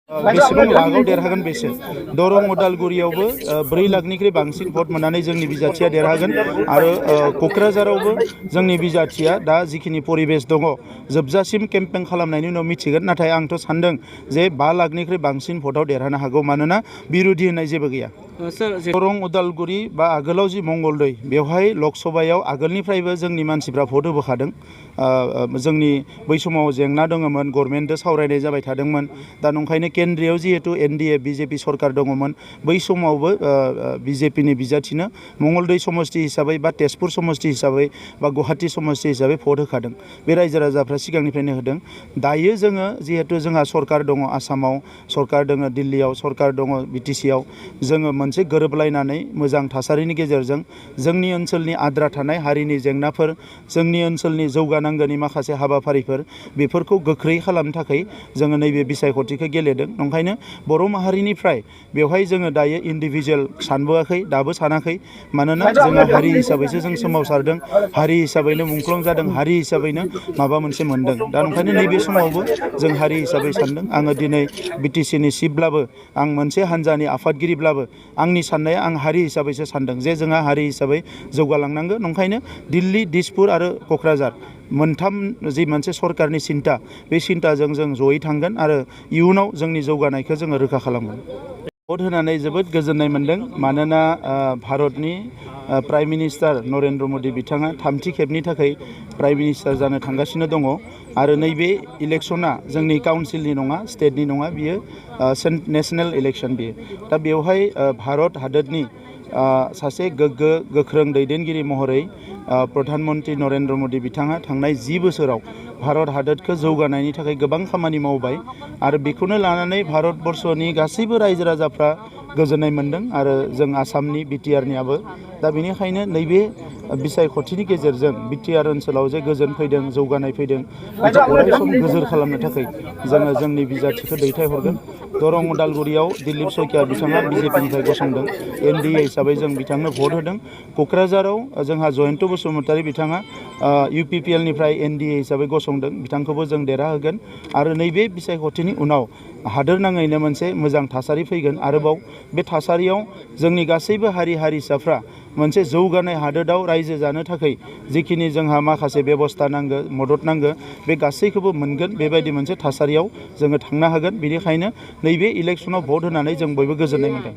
बेसेबां लाखआव देरहागोन बेसो दरं उदालगुरियावबो 4 लाखनिख्रुइ बांसिन भट मोननानै जोंनि बिजाथिया देरहागोन आरो क'क्राझारावबो जोंनि बिजाथिया दा जिखिनि परिबेस दङ जोबजासिम केम्पेइन खालामनायनि उनाव मिथिगोन नाथाय आंथ' सानदों जे 5 लाखनिख्रुइ बांसिन भटआव देरहानो हागौ मानोना बिरोधि होननाय जेबो गैया। दरं उदालगुरि बा आगोलाव जि मंगलदै बेवहाय लकसभायाव आगोलनिफ्रायबो जोंनि मानसिफ्रा भट होबोखादों। जोंनि बै समाव जेंना दङमोन गभर्नमेन्टजों सावरायनाय जाबाय थादोंमोन दा नंखायनो केन्द्रीयाव जिहेतु एनडिए बिजेपि सरकार दङमोन बै समावबो बिजेपिनि बिजाथिनो मंगलदै समष्टि हिसाबै बा तेजपुर समष्टि हिसाबै बा गुवाहाटी समष्टि हिसाबै भट होखादों। बे रायजो राजाफ्रा सिगांनिफ्रायनो होदों। दायो जोङो जिहेतु जोंहा सरकार दङ आसामाव सरकार दङ दिल्लीयाव सरकार दङ बिटिसिआव जोङो मोनसे गोरोबलायनानै मोजां थासारिनि गेजेरजों जोंनि ओनसोलनि आद्रा थानाय हारिनि जेंनाफोर जोंनि ओनसोलनि जौगानांगौनि माखासे हाबाफारिफोर बेफोरखौ गोख्रै खालामनो थाखाय जोङो नैबे बिसायख'थिखौ गेलेदों। ओंखायनो बर' माहारिनिफ्राय बेवहाय जोङो दायो इन्डिभिजुवेल सानबोआखै दाबो सानाखै मानोना जोंहा हारि हिसाबैसो जों सोमावसारदों हारि हिसाबैनो मुंख्लं जादों हारि हिसाबैनो माबा मोनसे मोनदों दा ओंखायनो नैबे समावबो जों हारि हिसाबै सानदों। आङो दिनै बिटिसिनि चिफब्लाबो आं मोनसे हान्जानि आफादगिरिब्लाबो आंनि साननाया आं हारि हिसाबैसो सानदों जे जोंहा हारि हिसाबै जौगालांनांगौ। ओंखायनो दिल्ली दिसपुर आरो क'क्राझार मोनथाम जि मोनसे सरकारनि सिन्था बे सिन्ताजों जों जयै थांगोन आरो इयुनाव जोंनि जौगानायखौ जोङो रोखा खालामगोन। भट होनानै जोबोद गोजोननाय मोन्दों मानोना भारतनि प्राइम मिनिस्टार नरेन्द्र मदि बिथाङा थामथि खेबनि थाखाय प्राइम मिनिस्टार जानो थांगासिनो दङ आरो नैबे इलेक्सना जोंनि काउन्सिलनि नङा स्टेटनि नङा बियो नेसनेल इलेक्सन बियो दा बेवहाय भारत हादोरनि सासे गोग्गो गोख्रों दैदेनगिरि महरै प्रधान मन्त्रि नरेन्द्र मदि बिथाङा थांनाय 10 बोसोराव भारत हादोरखौ जौगानायनि थाखाय गोबां खामानि मावबाय आरो बेखौनो लानानै भारतबर्षनि गासैबो रायजो राजाफ्रा गोजोननाय मोन्दों आरो जों आसामनि बिटिआरनियाबो दा बेनिखायनो नैबे बिसायख'थिनि गेजेरजों बिटिआर ओनसोलाव जे गोजोन फैदों जौगानाय फैदों बेखौ अराय सम गोजोर खालामनो थाखाय जोङो जोंनि बिजाथिखौ दैथायहरगोन। दरं उदालगुरियाव दिलीप सयकिया बिथाङा बिजेपिनिफ्राय गसंदों एनडिए हिसाबै जों बिथांनो भट होदों। क'क्राझाराव जोंहा जयन्त बसुमतारी बिथाङा इउपिपिएलनिफ्राय एनडिए हिसाबै गसंदों बिथांखौबो जों देरहाहोगोन आरो नैबे बिसायख'थिनि उनाव हादोर नाङैनो मोनसे मोजां थासारि फैगोन। आरोबाव बे थासारियाव जोंनि गासैबो हारि हारिसाफ्रा मोनसे जौगानाय हादोराव रायजो जानो थाखाय जिखिनि जोंहा माखासे बेबस्था नांगौ मदद नांगौ बे गासैखौबो मोनगोन बेबायदि मोनसे थासारियाव जोङो थांनो हागोन। बेनिखायनो नैबे इलेक्सनाव भट होनानै जों बयबो गोजोननाय मोन्दों।